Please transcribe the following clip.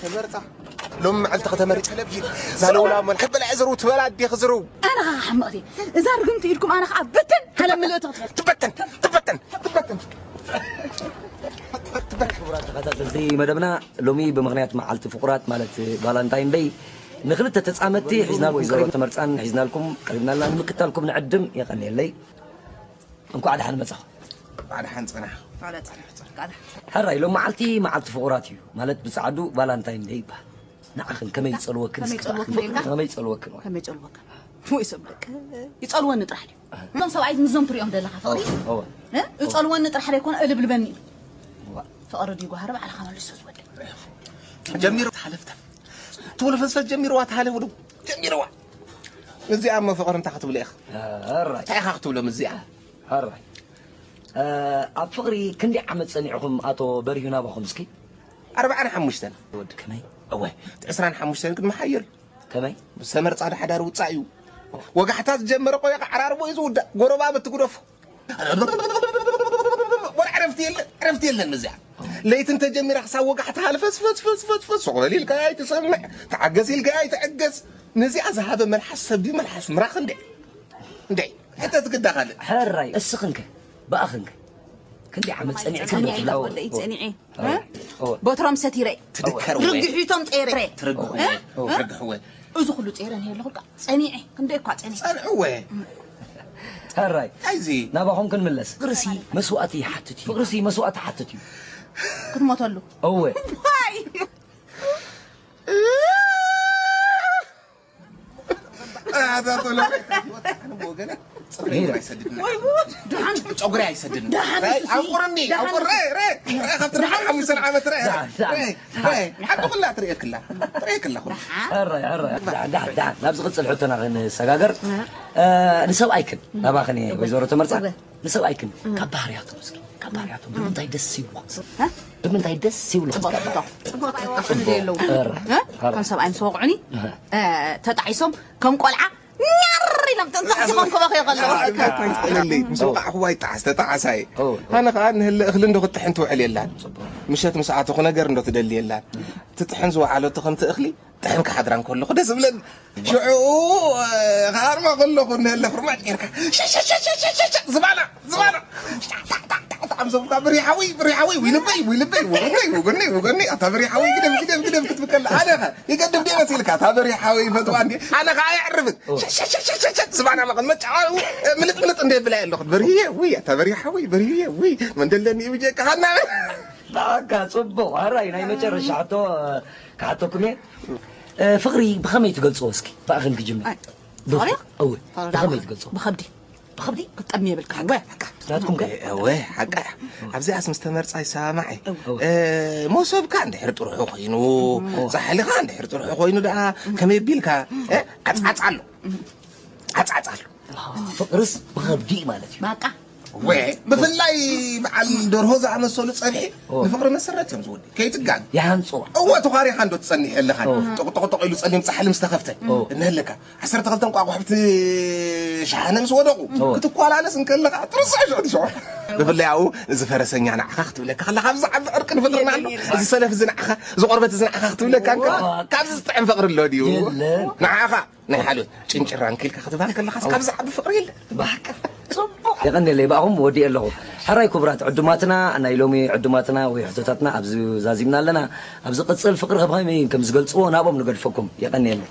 ተመርጻ። ሎም መዓልቲ ከተመሪ ቴሌቪዥን ዛለውላ መን ከበላ ዝሩ ትበላ ኣዴ ክዝሩ። ኣነ ኸዓ ሓምቕቲ። እዛ ርግምቲ ኢድኩም ኣነ ኸዓ ብትን ሃለ ምልእቲ ክትፈት። ትበተን፣ ትበተን፣ ትበተን። ክቡራት ተኸታተልቲ መደብና፣ ሎሚ ብምኽንያት መዓልቲ ፍቑራት ማለት ቫላንታይን ደይ ንኽልተ ተጻመድቲ ሒዝናልኩም ወይዘሮ ተመርጻን ሒዝናልኩም ቀሪብናልና ንምክታልኩም ንዕድም። የቐንየለይ። እንኳዕ ደሓን መጻኹ። እንኳዕ ደሓን ጸናሕ። እንኳዕ ደሓን ጸናሕ። ሕራይ ሎም መዓልቲ መዓልቲ ፍቑራት እዩ ማለት ብጻዕዱ ቫላንታይን ደይ ይበሃል። ንዓኽን ከመይ ይጸልወክን ከመይ እስኪ ይጸልወክን በኣኽን ኢልካ? ከመይ ይጸልወክን ወይ? ከመይ ይጸልወክን? ወይ ሰብ ደቂ ይጸልወኒ ጥራሕ ድዩ? እዞም ሰብኣይ ምስዞም ትሪኦም ዘለኻ ፍቕሪ? እወ። እ? ይጸልወኒ ጥራሕ ደይኮነ እልብልበኒ እዩ። እወ። ፍቕሪ ድዩ ጓህሪ ባዕልኻ መልሶ ዝወደ። ጀሚሩ ተሓለፍታ። ትብሎ ፈስፈስ ጀሚርዋ ተሓለፉ ዶ? ጀሚርዋ። እዚኣ እሞ ፍቕሪ እንታይ ክትብሎ ኢኻ? ሕራይ። እንታይ ኢኻ ክትብሎም እዚኣ? ሕራይ። እ፣ ኣብ ፍቕሪ ክንደይ ዓመት ጸኒዕኹም ኣቶ በሪሁ ናባኹም እስኪ? ኣርብዓን ሓሙሽተን። ወዲ ከመይ? እወ፣ ዕስራን ሓሙሽተን ግን መሓየር እዩ። ከመይ? ምስ ተመርጻ ዶ ሓዳር ውጻእ እዩ። ወጋሕታ ዝጀመረ ቆየ ዓራርቦ እዩ ዝውዳእ። ጎረባብቲ ግደፎ። ወላ ዕረፍቲ የለን፣ ዕረፍቲ የለን እዚኣ። ለይቲ እንተጀሚራ ክሳብ ወጋሕታ ሃለ ፈስ፣ ፈስ፣ ፈስ፣ ፈስ፣ ፈስ፣ ሱቕ በል ኢልካ ኣይትሰምዕ፣ ተዓገስ ኢልካ ኣይትዕገስ። ነዚኣ ዝሃበ መልሓስ ሰብ ድዩ መልሓስ ምራኽ እንዴ? እንዴ? ሕተት ግዳ ካልእ። ሕራይ፣ እስኽንከ? ብኣኽንከ? ክንደይ ዓመት ጸኒዕክን ጸኒዐ ነቲ ኢለ ላው-? ወደይ፣ ጸኒዐ። ኦ፣ እ? ኦ። ቦትሮም ሰቲረ። ትድከር ወይ? ርግሒቶም ጸይረ። ትርግሕ እ? ወይ? ኦ። ትርግሕ ወይ? እዚ ኩሉ ጸይረ ነይረ ኣለኹ፣ ጸኒዐ። ክንደይ እኳ ጸኒዐ። ጸንዕወ። ሕራይ። ኣይዚ። ናባኹም ክንምለስ። ፍቕርሲ መስዋእቲ ይሓትት እዩ። ፍቕርሲ መስዋእቲ ይሓትት እዩ። ክትሞተሉ። እወ። ዋይ። ኣታ ቶሎ። ወገነ፣ ጸጉሪ ኣይሰድድን። ወይ ጉድ! ደሓን። ጨጉሪ ኣይሰድድን። ደሓን ራይ፣ እስኪ። ኣንቁርኒ፣ ደሓን ኣንቁር-፣ እስኪ። ራይ፣ ራይ፣ ራይ፣ ካብቲ ደሓን ሓሙሽተ እስኪ። ዓመት ራይ፣ ደሓን፣ ደሓን። ራይ፣ ራይ። ሓቂ ኩላ ትርእየክላ። ትርእየክላ ኩላ። ሕራይ፣ ሕራይ። ደሓን፣ ደሓን፣ ደሓን። ናብ ዝቕጽል ሕቶና ክንሰጋገር። እ፣ ንሰብኣይክን፣ ናባኽን እየ፣ ወይዘሮ ተመርጻ። እወ። ንሰብኣይክን፣ ካብ ባህርያቶም እስኪ፣ ካብ ባህርያቶም ብምንታይ ደስ ይብሉ? እ? ብምንታይ ደስ ይብሉ? ጽቡቕ ሕቶ። ጽቡቕ ሕቶ። ጽቡቕ። ሕቶ የለውም። ሕራይ፣ እ? ሕራይ። ከም ሰብኣይ ምስ ወቕዑኒ፣ እህ። እ፣ ተጣዒሶም ከም ቆልዓ ኛር ኢሎም ተንሳሕሲኾም ክበኽዩ ከለዉ። ኣይኮይትለለይ፣ ምስ ወቓዕኽዋ ይጠዓስ፣ ተጠዓሳይ። ኦ። ኣነ ኸኣ ንህለ እኽሊ እንዶ ክትጥሕን ትውዕል የላን። ምሸት ምስ ኣተኹ ነገር እንዶ ትደሊ የላን። ትጥሕን ዝወዓለቶ ከምቲ እኽሊ ጥሕን ክሓድራ እንከለኹ ደስ ዝብለኒ። ሽዑ፣ እ፣ ክሃርማ ከለኹ ንህለ ፍርማጭ ጌርካ፣ ሸ፣ ሸ፣ ሸ፣ ዝባና፣ ዝባና። ጣዕ፣ ጣዕ፣ ጣዕ፣ ጣዕ፣ ጣዕ፣ ኣምሰልካ፣ ብሪ ሓወይ፣ ብሪ ሓወይ፣ ዊልበይ፣ ዊልበይ፣ ወገነይ፣ ወገነይ፣ ወገነይ፣ ኣታ ብሪ ሓወይ፣ ግደፍ፣ ግደፍ፣ ግደፍ ክትብል ከላ፣ ኣነ ኸ ይገድፍ ድየ መሲልካ፣ እታ ብሪ ሓወይ ይፈትዋ እንዲ፣ ኣነ ኸኣ ኣይዕርፍን። ሸሸሸሸሸሸ ዝባና መቐመጫ፣ ምልጥ፣ ምልጥ እንደ ብላ ኣለኹ። ብርየ፣ ውይ፣ ኣታ ብሪ ሓወይ፣ ብርየ፣ ውይ፣ መን ደለኒ እዩ ብጀካ፣ ሃና። በቃ፣ ጽቡቕ። ሕራይ፣ ናይ መጨረሻ ሕቶ፣ ክሓተኩም እየ። እ፣ ፍቕሪ ብኸመይ ትገልጽዎ እስኪ? ብኣኽን ክጅምር። ኣይ፣ ብፍ-፣ ፍቕሪ? እወ፣ ፍቕሪ ብኸመይ ዳኣ ትገልጽዎ? ብኸብዲ። ብኸብዲ? ክትጠሚ የብልካ። እወ። ናትኩም ከ? እወ፣ ሓቃ። ኣብዚኣስ ምስ ተመርጻ ይሰማማዕ እየ። እወ። እ፣ መሶብካ እንድሕር ጥርሑ ኮይኑ፣ እወ። ጻሕልኻ እንድሕር ጥርሑ ኮይኑ ደኣ ከመይ ኣቢልካ፣ እ፣ ዓጽዓጽ ኣሎ። ዓጽዓጽ ኣሎ። ፍቕርስ ብኸብዲ ማለት እዩ። በቃ። ወ-፣ ብፍላይ በዓል ደርሆ ዝኣመሰሉ ጸብሒ ኦ። ንፍቕሪ መሰረት እዮም ዝወዲ። ከይትጋግ። ይሃንጾ። እወ፣ ተዃሪኻ እንዶ ትጸኒሕ ኣለኻ። ኦ። ጦቕ፣ ጦቕ፣ ጦቕ ኢሉ ጸሊም ጻሕሊ ምስ ተኸፍተ። ኦ። እንህልካ። ዓሰርተ ክልተ እንቋቑሖ ኣብቲ ሸሓነ ምስ ወደቑ። ኦ። ክትኳላለስ እንከለኻ፣ ትርስዕ ሸው ትሸው። ብፍላይ ኣብኡ፣ እዚ ፈረሰኛ ንዓኻ ክትብለካ ከላ፣ ካብዚ ዓቢ ዕርቂ ንፈጥርና ኣሎ። እዚ ሰለፍ እዚ ንዓኻ፣ እዚ ቆርበት እዚ ንዓኻ ክትብለካ እንከላ፣ ኦ። ካብዚ ዝጥዕም ፍቕሪ ኣሎ ድዩ? የለን። ንዓኻ። ናይ ሓልዮት ጭንጭራን ኪልካ ክትበሃል ከለኻስ ካብ ዝዓቢ ፍቕሪ የለ። ብሓቂ ጽቡቕ። የቐንየለይ፣ ብኣኹም ወዲኤ ኣለኹ። ሕራይ ክቡራት ዕዱማትና፣ ናይ ሎሚ ዕዱማትና ወይ ሕቶታትና ኣብዚ ዛዚምና ኣለና። ኣብ ዝቕጽል ፍቕሪ ከም ከመይ ከም ዝገልጽዎ ናብኦም ንገድፈኩም። የቐንየለይ።